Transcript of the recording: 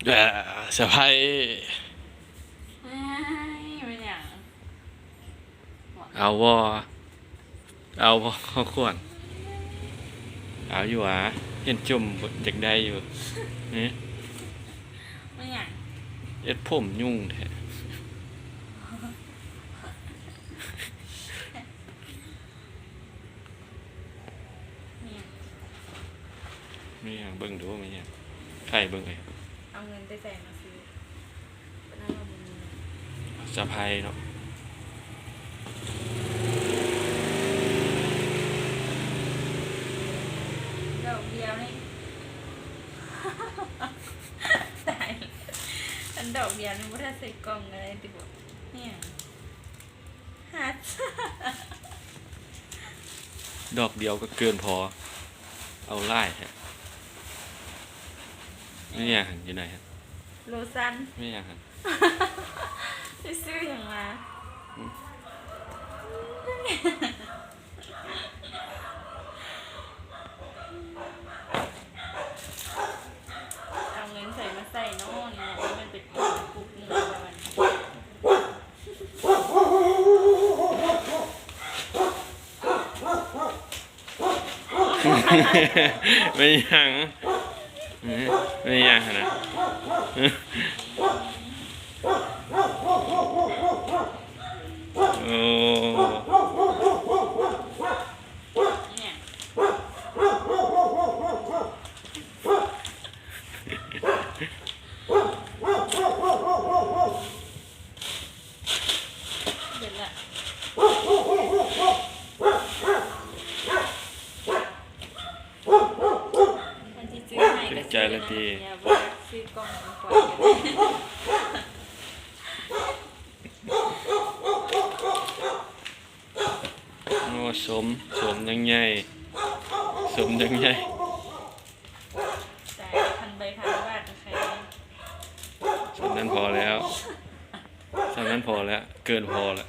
ເອີ ສະໄພ ເອີຍ ແມ່ນຫຍັງ? ເອົາບໍ່? ເອົາບໍ່? ເອົາຂວດ ເອົາຢູ່ຫວາ? ເຫັນຈົ່ມຢາກໄດ້ຢູ່. ຫື? ແມ່ນຫຍັງ? ເອັດຜົມຫຍຸ້ງແທ້. ແມ່ນຫຍັງ? ແມ່ນຫຍັງ? ເບິ່ງດູ ແມ່ນຫຍັງ? ໃຫ້ເບິ່ງເລີຍ. ເອົາເງິນແຕ່ໃສມາຊື້? ປານນັ້ນວ່າບໍ່ມີ. ສະໄພເນາະ. ດອກດຽວນີ້ ຕາຍ. ອັນດອກດຽວນີ້ບໍ່ໄດ້ໃສ່ກ່ອງກໍໄດ້ຕິບໍ? ແມ່ນຫຍັງ? ດອກດຽວກໍເກີນພໍ ເອົາຫຼາຍແທ້. ແມ່ນຫຍັງຫັ້ນ? ຢູ່ໃນຫັ້ນ? ໂລຊັນ. ແມ່ນຫຍັງຫັ້ນ? ໄປຊື້ຫຍັງມາ? ຫື? ເອົາເງິນໃສມາໃສ່ເນາະນີ້ເນາະ? ມັນເປັນປຸກມື້ແລ້ວອັນນີ້. ແມ່ນຫຍັງ? ແມ່ນຫຍັງຫັ້ນນະ? ໂອ້. ເປັນລະ ອັນທີ່ຊື້ໃຫ້ກໍຊື້ແລ້ວນະ ເປັນໃຈລະຕິ ຢ່າບໍ່ຢາກຊື້ກ່ອງຂອງຂວັນ. ໂອ້ ສົມ ສົມຍັງໃຫຍ່ ສົມຍັງໃຫຍ່. ແຕ່ພັນໃບພັນບາດກໍໃຄແນ່. ສ່ຳນັ້ນພໍແລ້ວ ສ່ຳນັ້ນພໍແລ້ວ ເກີນພໍແລ້ວ.